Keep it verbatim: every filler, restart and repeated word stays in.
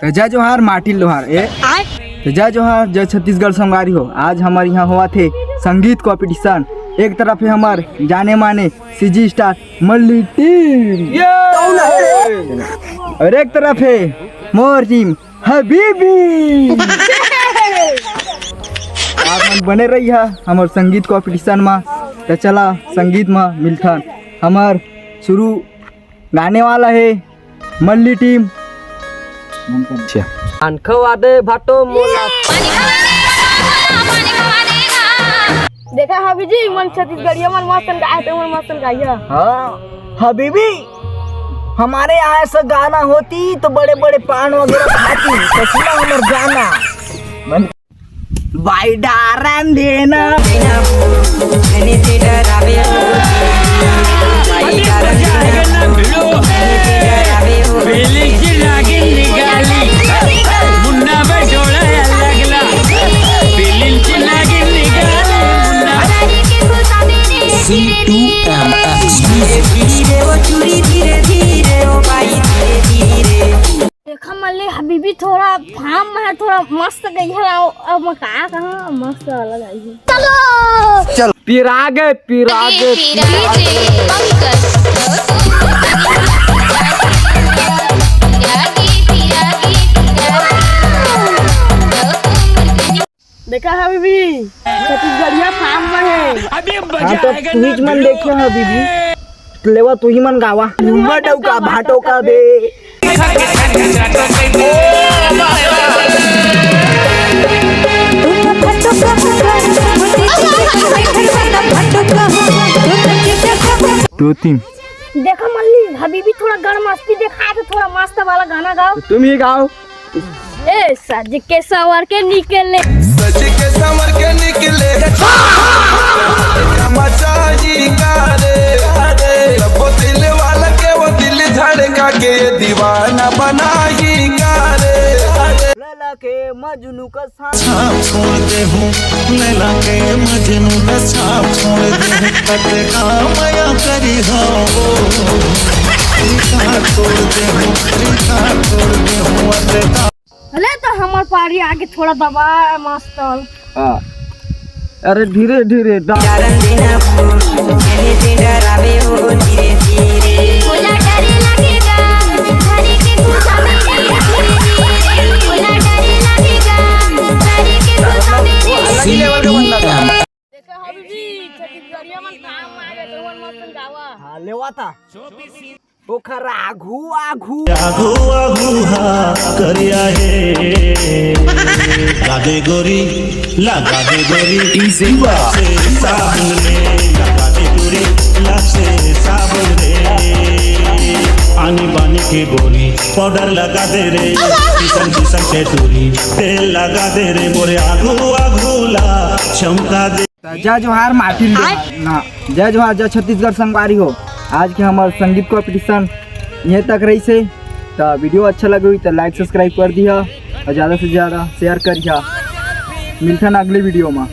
तो जय जोहार माटी लोहार ए। तो जय जोहार, जय छत्तीसगढ़ संगवारी हो। आज हमर यहाँ होवत हे संगीत कॉम्पिटिशन। एक तरफ हे हमर जाने माने सीजी स्टार मल्ली टीम, और एक तरफ हे मोर टीम हबीबी। आप मन बने रहिहा हमर संगीत कॉम्पिटिशन मा। तो चला संगीत मा मिलथन। हमर शुरू गाने वाला हे मल्ली टीम। अच्छा। पान खवा दे भाटो मोला। देखा हबी जी, मन छत्तीसगढ़िया मन मस्त गाए, तो मन मस्त गाइया। हाँ हबीबी, हमारे यहाँ ऐसा गाना होती तो बड़े बड़े पान वगैरह खाती। तो सुना हमर गाना। भाई डारन देना। देखा मल्ली हबीबी थोड़ा फार्म में है, थोड़ा मस्त गई है। अब मैं का कहा, मस्त अलग आई है। चलो। पिरागे पिरागे। देखा हबीबी, छत्तीसगढ़िया फार्म में है। हाँ तो तू ही मन देखिया हबीबी। लेवा तू ही मन गावा। लुम्बा डौका भाटो का बे। दो तीन। देखो मल्ली, हबीबी थोड़ा गण मस्ती देखा, तो थोड़ा मस्त वाला गाना गाओ। तुम ही गाओ। ए सज के संवर के निकले। सज के संवर के निकले। मचाई का रे, वो दिल वाला के वो दिल धड़का के दीवाना बनाई का रे। लैला के मजनू का साथ। छाप छोड़ दे हूँ, लैला के मजनू का छाप छोड़ दे हूँ। कते काम या करी हो। रिश्ता तोड़ दे हूँ, रिश्ता तोड़ दे हूँ, अते का अरे तो हमार पारी आगे थोड़ा दबा मास्टर। हाँ। अरे धीरे धीरे डा- देखा हबीबी, छत्तीसगढ़िया मन काम आ गए, तो मन मस्त गावा। हाँ, लेवा था। ओखर आघू आघू। आघू आघू हा करिया हे। लगा दे गोरी, लगा दे गोरी। डीजे से साबुन रे, लगा दे गोरी, लक्ष्य साबुन रे। आनी बानी के गोरी, पाउडर लगा दे रे। किसम किसम के टूरी, तेल लगा दे रे। मोरे आघू आघू ला चमका दे। त जय जोहार माटी लोहार ना, जय जोहार, जय छत्तीसगढ़ संगवारी हो। आज के हमर संगीत कॉम्पिटिशन इहें तक रहिसे। त वीडियो अच्छा लगे हुई त लाइक सब्सक्राइब कर दिहा और ज़्यादा से ज़्यादा शेयर करिहा। मिलथन अगले वीडियो मा।